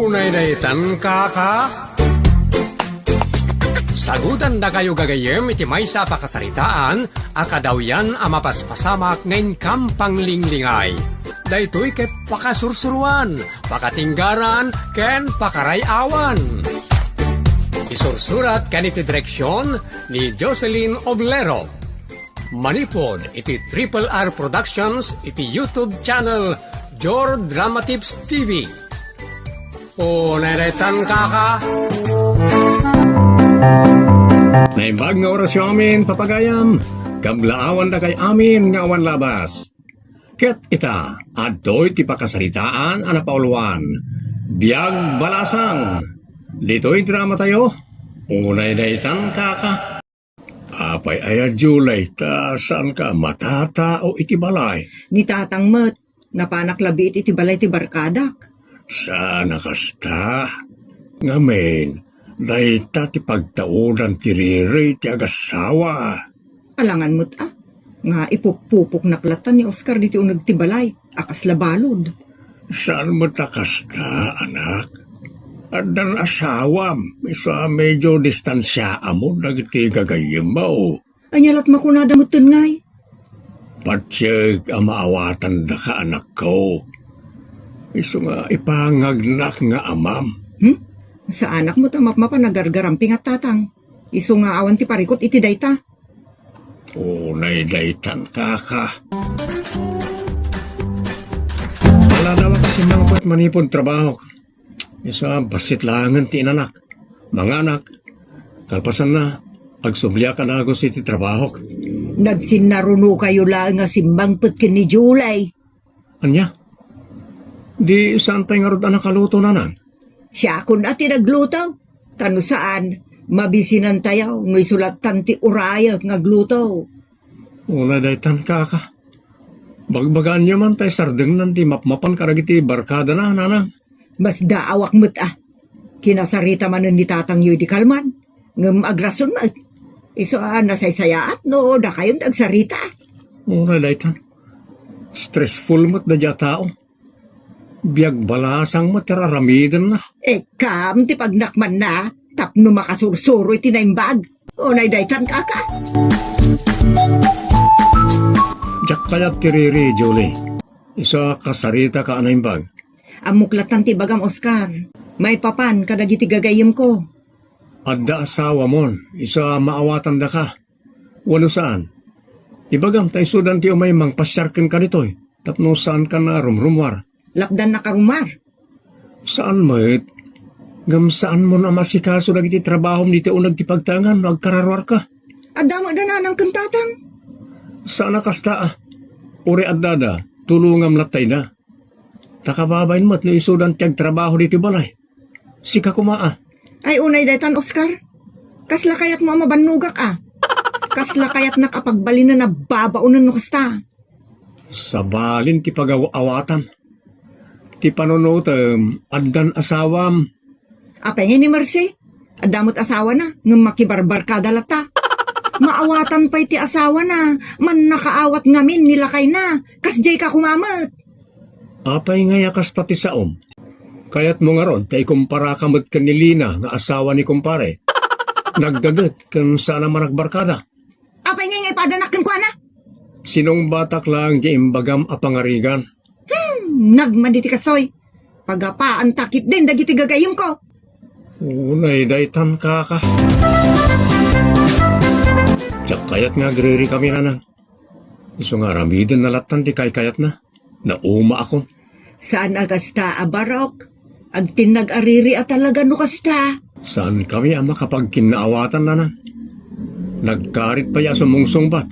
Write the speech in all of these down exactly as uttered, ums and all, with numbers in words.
Unay daytan, kaka? Sagutandakayo gagayyem iti maysa a pakasaritaan a kadawyan a mapaspasamak nga inkam panglinglingay. Daytoy ket pakasursuruan, pakatinggaran, ken pakaray-awan. Isursurat ken iti direksyon ni Jocelyn Oblero. Manipud iti Triple R Productions iti YouTube channel Jor Drama Tips T V. Unay daytan, kaka. Naimbag nga orasyo amin, papagayam. Kablaawandakay amin nga awan labas. Ket ita, adtoy ti pakasaritaan a napauluan. Biag balasang. Ditoy dramatayo. Unay daytan, kaka. Apay aya, Julie, ta saanka matatao iti balay? Ni tatang met, napanak labiit iti balay ti barkadak. Saan a kasta. Ngamin, dayta ti pagtaudan ti Riri ti agasawa. Alangan met a, nga ipupupoknak latta ni Oscar diti uneg ti balay a kasla balud. Saan met a kasta, anak? Addan asawam, isu a medyo distansiaam dagiti gagayyemmo. Ania lat makunada metten ngay? Patiek a maawatandaka, anakko. Isu nga ipangagnak nga amam. Hmm? Saanak met a mapmapan a gargarampingat, tatang. Isu nga awan ti parikut iti dayta. Unay daytan, kaka. Ala, dawak a simmangpet manipud trabahok. Isu a bassit laengen ti inanak. Manganak. Kalpasanna, agsubliak a dagus iti trabahok. Nagsinnarunokayo laeng a simmangpet ken ni Julie. Ania? Di saan pay ngarud a nakaluto, nanang? Siakon a ti nagluto. Ta no saan, mabisinantayo no isu lattan ti urayek nga agluto. Unay daytan, kaka. Bagbagaanyo man tay sardengnan ti mapmapan kadagiti barkadana, nanang. Masdaawak met a. Kinasarita manen ni tatangyo idi kalman. Ngem agrason met. Isu a nasaysayaat no dakayon ti agsarita. Unay daytan. Stressful met daydiay a tao. Biag balasang met ti raramidenna. Ikkam ti pagnakmanna tapno makasursuro iti naimbag. Unay daytan, kaka. Diak kayat ti Riri, Julie. Isu a kasaritaka a naimbag. Ammok lattan ti ibagam, Oscar. Maipapan kadagiti gagayyemko. Adda asawamon, isu a maawatandaka. Wenno saan? Ibagam ta isudan ti umay mangpasiar kenka ditoy, tapno saankan a rumrumuar. Lapdannak a rumar. Saan met. Ngem saanmon a maasikaso dagiti trabahom ditoy uneg ti pagtaengan no agkararuarka. Adda met da nanang ken tatang. Saan a kasta a. Uray addada, tulongam latta ida. Ta kababain met no isudan ti agtrabaho ditoy balay. Sika koma a. Ay, unay daytan, Oscar. Kasla kayatmo a mabannogak a. Kasla kayatnak a pagbalinen a babaonen no kasta. Sabalin ti pagaw-awatam. Ti panunotem, addan asawam. Apay ngay ni Mercy? Adda met asawana, ngem makibarbarkada latta. Maawatan pay ti asawana, mannakaawat ngamin ni lakayna, kasdiay ka koma met. Apay ngay a kasta ti saom? Kayatmo ngarud ta ikumparaka met ken ni Lina nga asawa ni kumpare? Naggaget ken saan a managbarkada. Apay ngay nga ipadanak kenkuana? Sinungbatak laeng ti imbagam a pangarigan. Hmm, nagmadi ti kastoy. Pagapaanta ketdin dagiti gagayyemko. Unay daytan, kaka. Diak kayat nga agriri kami, nanang. Isu nga aramiden na lattan ti kaykayatna. Naumaakon. Saan a kasta a barok? Agtinnag a riri a talaga no kasta. Saan kami a makapagkinnaawatan, nanang? Nagkarit pay a sumungsungbat.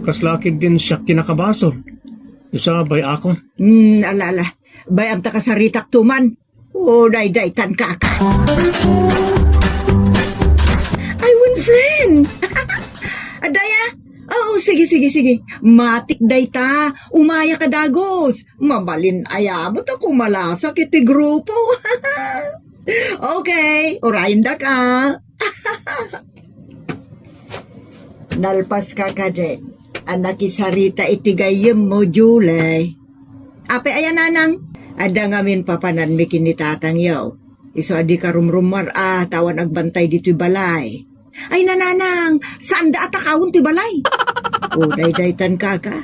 Kasla ketdin siak ti nakabasol. Isu a bay-akon. Hmm, ala, ala. Bay-am ta kasaritakto man. O, daydaytan, kaka. Ay, wen, friend. Adda aya? Oo, sige, sige, sige. Matik dayta. Umayaka dagus. Mabalin aya met a kumalasak iti grupo. Okay, urayendaka. Nalpaska kadin a nakisarita iti gayyemmo, Julie. Apay aya, nanang? Adda ngamin papananmi ken ni tatangyo. Isu a dika rumrummuar a ta awan agbantay ditoy balay. Ay, nanang, saanda a takawon toy balay. O, daydaytan kaka.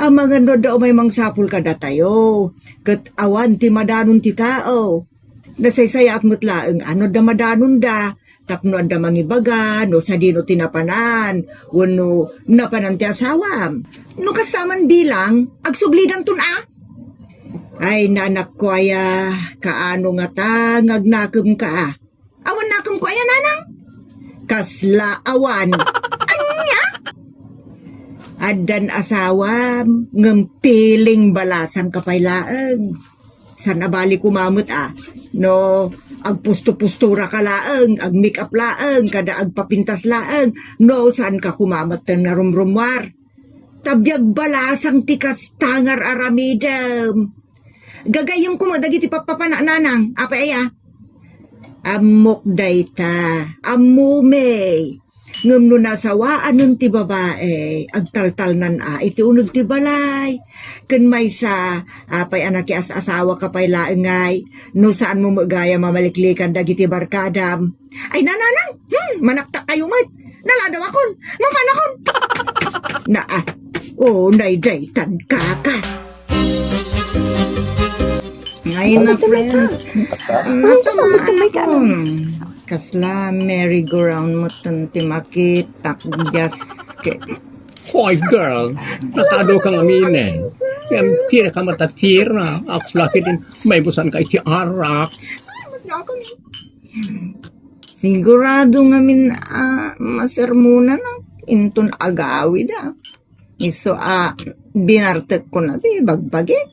Amangan no adda umay mangsapul kadatayo. Ket awan ti madanon ti tao. Nasaysayaat met laeng a no adda madanonda, tapno adda mangibaga no sadino ti napanan, wenno napanan ti asawam. No kasta man bilang, agsublidanton a. Ay, nanakko aya, kaano ngata nga agnakemka a? Awan nakemko aya, nanang? Kasla awan. Ania? Addan asawam, ngem piling balasangka pay laeng. Saan a bali koma met a, no agpusto-pustoraka laeng, agmake-up laeng, kada agpapintas laeng, no saanka koma met ti narumrummuar. Ta biag balasang ti kasta nga ar-aramidem. Gagayyemko met dagiti pappapanak, nanang, apay aya? Ammok dayta, ammom. Ngem no nasawaanen ti babai, agtaltalnan a iti uneg ti balay. Ken maysa, apay a nakias-asawaka pay laeng ngay, no saanmo met gayam a maliklikan dagiti barkadam. Ay, nanang, hmm, manaktakkayo met. Naladawakon, mapanakon. Naa, o, naydaytan kaka. Ay na, friends. Natamaan ako. Kasla merry-go-round met ti makitak, just ke-, Hoy, girl, nakaado ka ngamin. Ngem tira ka matatir na. Akus lakit in maibusan ka iti arak. Sigurado ngamin a masermonan a inton agawid a. Isu a binartek ko na ti bagbagik.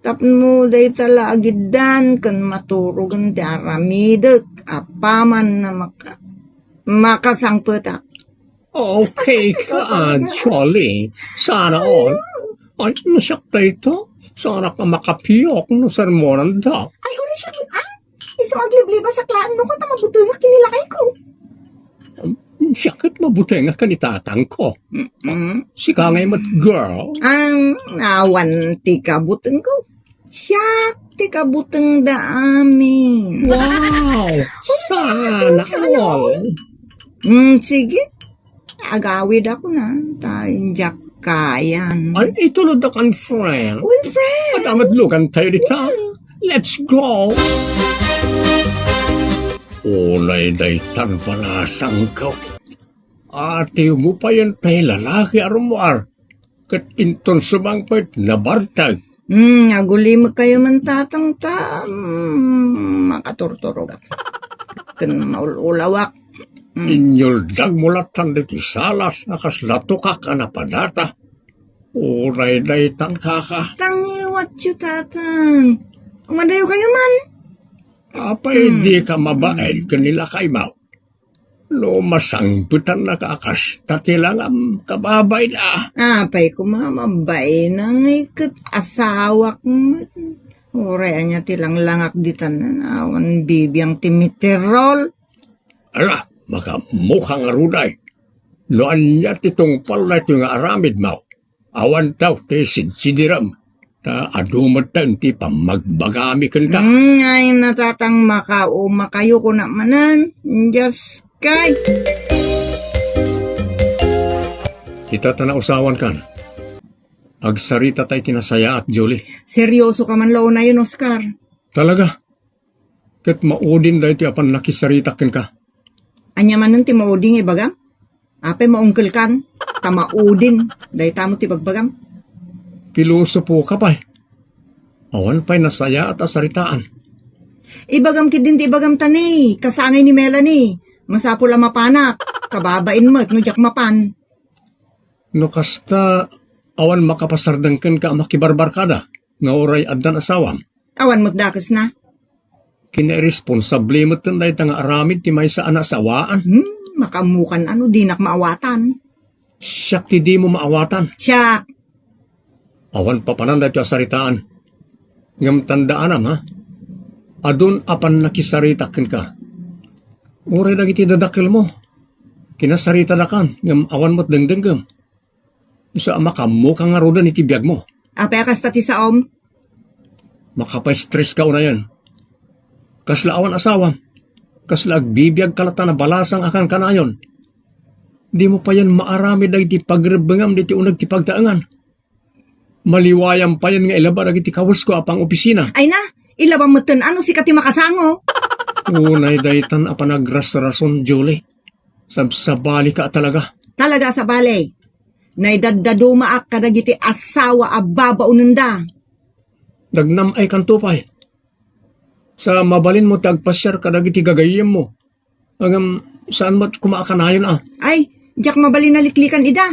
Tapno dayta la agiddan ken maturogen ti aramidek apaman a maka-, makasangpetak. Okay ka, Julie. Sana all. Ay, no siak dayta, saanak a makapiok no sermonanda. Ay, uri siak, ah? Isu agliblibasak laeng no kata mabutengak ken ni lakayko. Siak ket mabutengak ken ni tatangko. Mm-mm. Sika ngay met, girl. Ang awan ti kabutengko. Siak ti kabutengda amin. Wow! Sana all. Mm, sige. Agawid ako na, ta indiak kayan. Ay, itulod da kan friend. Well, friend. At amat lugan tayo dita. Yeah. Let's go. Unay daytan panasangko. Ati mo pa yan tayo lalaki a rumuar. Ket inton sumangpet, nabartag. Hmm, agulimekkayo man tatang ta, hmm, makaturturogak. Ken maul-ulawak. Hmm. Inyuldag mo latan ditoy salas a kasla tukak a napadata. Uray daytan kaka. Tangiwatyo, tatang. Umadayo kayo man. Apay, hmm, di ka mabain ken ni lakaymo? No masangpetannak a kasta ti langam, kababain a. Apay koma, mabain a ngay ket asawak met. Uray ania ti langlangak ditan, awan bibiang ti meterol. Ala, makaammoka ngarud ay. No ania ti tungpal daytoy nga aramidmo? Awan taw ti sidsidiram, ta adu met ti pammagbagami kenka. Hmm, ay, natatang makaumakayo, kuna manen. Diyos kay. Ita ta nausawan kan. Agsarita tay ti nasayaat, Julie. Seryoso ka man la unayen, Oscar. Talaga? Ket maudin daytoy a pannakisaritak kenka. Ania manen ti maudin nga ibagam? Apay maungkelkan? Ta maudin. Dayta met ti bagbagam. Pilosopo ka pay. Awan pay nasayaat a saritaan. Ibagam ketdin ti ibagam ta ni, kasangay ni Melanie. Masapul a mapanak. Kababain met no diak mapan. No kasta, awan makapasardeng kenka a makibarbarkada nga uray addan asawam? Awan met dakesna. Kinairesponsable metten dayta nga aramid ti maysa a nasawaan. Hmm, makaammokan a no dinak maawatan. Siak ti dimo maawatan. Siak. Awan papanan daytoy a saritaan. Ngem tandaanam, ha? Adun a pannakisaritak kenka. Uray dagiti dadakkelmo, kinasaritadakan, ngem awan met dengdengngem. Isu a makaammoka ngaruden iti biagmo. Apay a kasta ti saom? Makapastress ka unayen. Kasla awan asawam. Kasla agbibiag ka latta a balasang a kankanayon. Dimo payen maaramid dagiti pagrebbengam diti uneg ti pagtaengan. Maliwayam payen nga ilaba dagiti kawesko a pang-opisina. Ay na, ilabam metten a no sika ti makasango. Unay daytan a panagrasrason, Julie. Sabsabalika a talaga. Talaga a sabali. Naidaddadumaak kadagiti asawa a babaonenda. Dagnam ay kanto pay. Sa mabalinmo ti agpasiar kadagiti gagayyemmo. Ngem, saan met koma a kanayon a? Ay, diak mabalin a liklikan ida.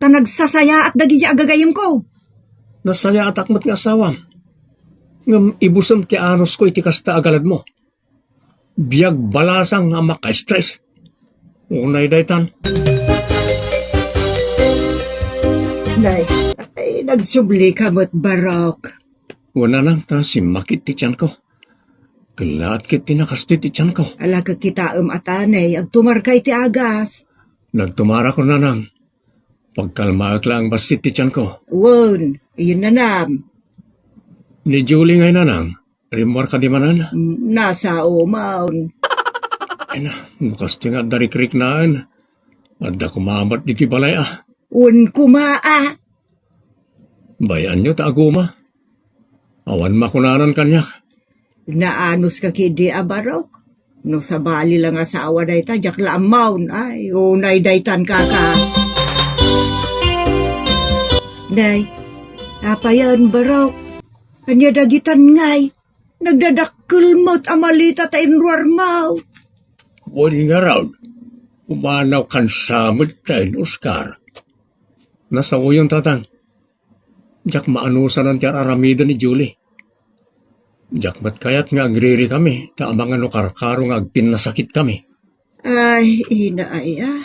Ta nagsasayaat dagiti agagayyemko. Nasayaatak met nga asawam. Ngem, ibusem ti anusko iti kasta a galadmo. Biag balasang nga maka-stress. Unay daytan. Nay, ay, nagsubli ka met, Barok. Wen, nanang, ta simmakit ti tianko. Kellaat ket ti nakastoy ti tianko. Ala, kakitaem a tanay, agtumarka iti agas. Nagtumarakon, nanang. Pagkalmaek laeng bassit ti tianko. Wen, iyen nanam. Ni Julie ngay, nanang, rimmuar kadi manen? Mm, nasao man. Ay na, no kastoy nga adda rikriknaen, adda koma met diti balay a. Wen koma a. Bay-anyo ta aguma. Awan makunanan kaniak. Naanuska ketdi a Barok. No sabali la nga asawa dayta, diak la ammaon. Ay, unay daytan, kaka. Nay, apayen, Barok? Ania dagitan ngay? Nagdadakkel met a malita ta inruarmo. Wen ngarud, umanaw kansa met ten, Oscar. Nasaoyon, tatang. Diak maanusanan ti ar-aramiden ni Julie. Diak met kayat nga agririkami, ta amangan no karkaro nga agpinnasakitkami. Ay, ina aya.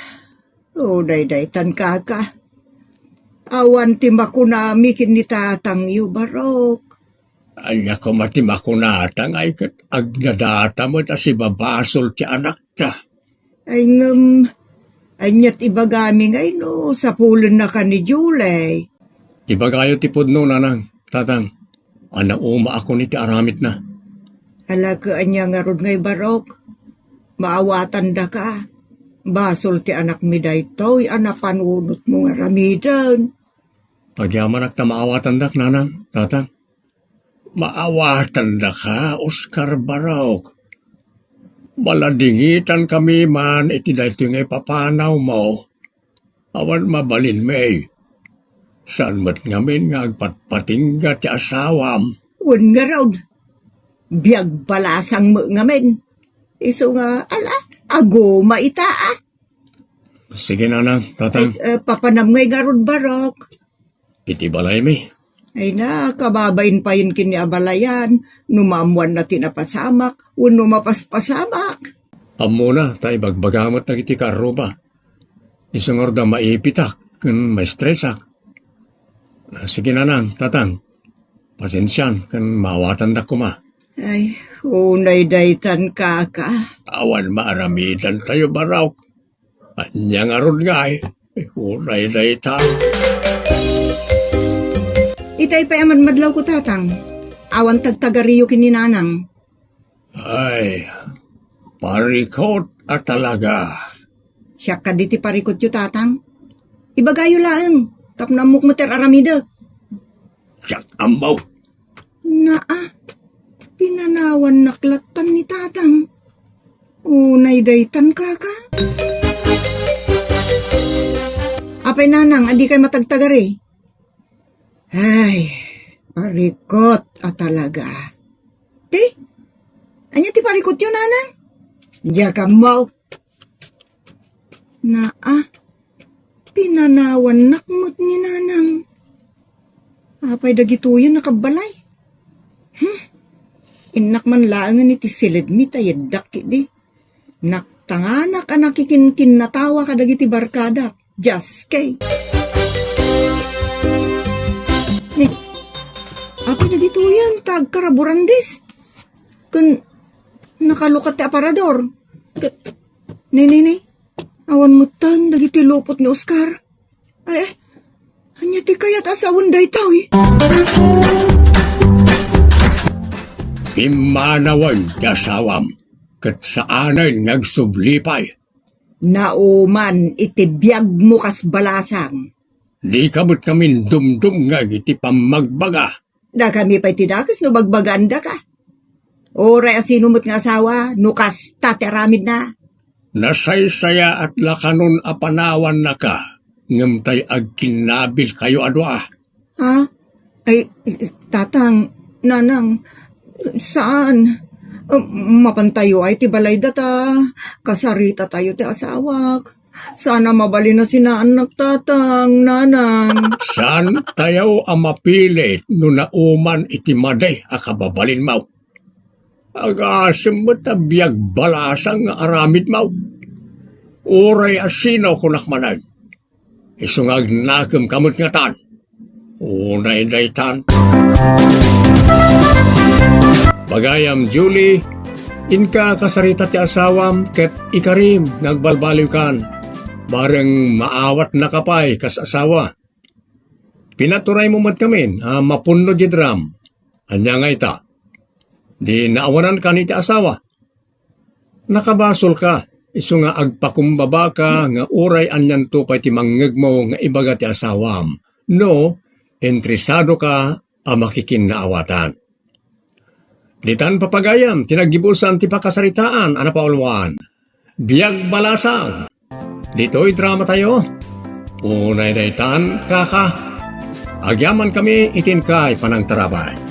O, daydaytan, kaka. Awan ti makunami ken ni tatangyo, Barok. Ania koma ti makunata nga ay ket agnadata met a sibabasol ti anakta? Ay, ngem, ania ti ibagami ngay no sapulennaka ni Julie? Ibagayo ti pudno, nanang, tatang, a naumaakon iti aramidna. Ala, ket ania ngarud ngay, Barok? Maawatandaka. Basol ti anakmi daytoy a napanunotmo nga aramiden. Agyamanak ta maawatandak, nanang, tatang. Maawatandaka, Oscar Barok. Maladingitankami man iti daytoy nga ipapanawmo. Awan mabalinmi. Saan met ngamin nga agpatpatingga ti asawam. Wen ngarud, biag balasang met ngamin. Isu nga, ala, aguma ita, a. Sige, nanang, tatang. Ay, eh, papanam ngay ngarud, Barok. Iti balaymi. Ay na, kababain payen ken ni abalayan, no maammuanna ti napasamak, wenno mapaspasamak. Ammona, ta ibagbaga met dagiti kaarruba. Isu ngarud a maipitak ken maestresak. Sige, nanang, tatang. Pasensian ken maawatandak koma. Ay, unay daytan, kaka. Awan maaramidantayo, Barok. Ania ngarud ngay? Unay dayta. Itay pay a madmadlawko, tatang. Awan tagtagariyo ken ni nanang. Ay, parikot a talaga. Siak kadi ti parikotyo, tatang. Ibagayo laeng, tapno ammok met ti ar-aramidek. Siak ammo. Naa, pinanawannak lattan ni tatang. Unay daytan, kaka. Apay, nanang, a dikay matagtagari? Ay, parikot a talaga. Ti? Ania ti parikotyo, nanang? Diak ammo. Naa, pinanawannak met ni nanang. Apay dagitoyen a kabbalay? Hmm? Innak man laengen iti siledmi ta yaddak ketdi. Naktanganak a nakikinkinnatawa kadagiti barkadak. Jaskay. Ni, apay dagitoyen ta agkaraburandis? Ken nakalukat ti aparador. Ket, ni, ni, ni, awan metten dagiti lupot ni Oscar. Ay, ay, ania ti kayat a sawen daytoy? Pimmanawen ti asawam, ket saanen nga agsubli pay. Nauman iti biagmo kas balasang. Dika met ngamin dumdumngeg iti pammagbaga. Dakami pay ti dakes no bagbagaandaka. Uray a sino met nga asawa, no kasta ti aramidna. Nasaysayaat la kanon a panawannaka, ngem tay agkinnabilkayo a dua. Ha? Ay, tatang, nanang, saan? Um, mapantayo ay ti balayda ta. Kasaritatayo ti asawak. Saan a mabalin a sinaannak, tatang, nanang. Saantayo a mapilit no nauman iti madi a kababalinmo. Agasem met a biag balasang nga aramidmo. Uray a sino kunak manen. Isu nga agnakem ka met ngatan. Unay daytan. Bagayam, Julie, inka kasarita ti asawam ket ikarim nga agbalbaliwkan. Bareng maawatnaka pay kas asawa. Pinaturaymo met ngamin a mapunno diay dram. Ania nga ita? Di naawanankan iti asawa. Nakabasolka, isu nga agpakumbabaka nga uray anianto pay ti mangngegmo nga ibaga ti asawam, no interesadoka a makikinnaawatan. Ditan, papagayam, ti naggibusan ti pakasaritaan a napauluan. Biag balasang. Ditoy dramatayo. Unay daytan, kaka. Agyamankami iti inkay panangtarabay.